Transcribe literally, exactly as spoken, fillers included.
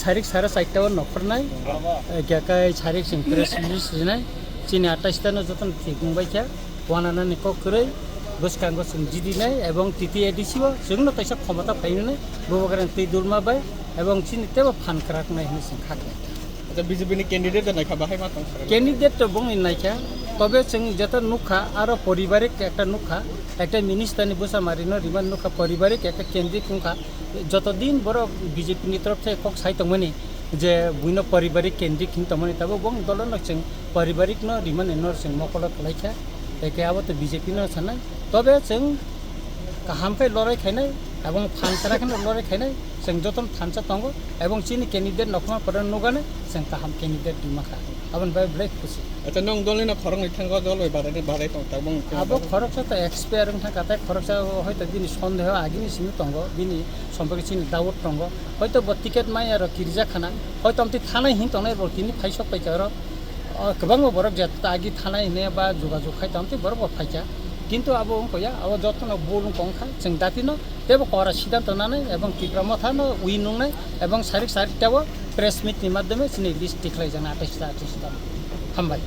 Sarik sare chaita o nokhornai, eh, gakai sarik sing press release rinai, chini atais ta no jotono thik wngbai kha, wananani kok kwrwi, bwskango chwng jidinai, ebong T T A D C o chwngno kaisa khomota phainani, Bubagrani twi dulma bai, ebong chini tebo phan kwrak nai hwnwi chwng kha khlai. Acha, B J P ni candidate da naikha bahai ma tong sara? Candidate to bongni naikha, tobe chwng jeta nukha, aro poribarik ekta nukha, ekta minister ni bwsa mari no riman nukha, poribarik ekta kendrik wngkha, joto din borok B J P ni torof thai kok sai tongmani je buino poribarik kendrik hin tongmani, tabo bong dolo no chwng poribarik no rimani no chwng mokolo khlai kha, eke abo to B J P no sanai, tobe chwng kaham khe lorai khainai, ebong phan kwrak khe lorai khainai, chwng jotono thansa tongo, ebong chini candidate nokhorma pore nugani chwng kaham candidate rima kha, aboni bai belai khusi. Acha, nwng dolni no khoroknwi thango, dol bai badai, badai tong tabung. Abo khoroksa to expire wngkha, katai khoroksa hoito bini sondeho agini simi tongo, bini sompake chini doubt tongo, hoito bo ticket maya rok kirjak khana, hoito amtwi thanai hin tongnai rok tini phaisok paikha oro. O, kwbangma borok je ta agi thanai hwnwi ba jogajog khai tong tei borok bo phaikha. Kintu abo wng kha ya, abo jotono bul wng kha, chwng datino teibo kora siddhanto nanai ebong Tipra Motha no win wngnai ebong sarik sarik teibo press meet ni madhyome chini list tikhlai jana atais ta atais ta. Hambai.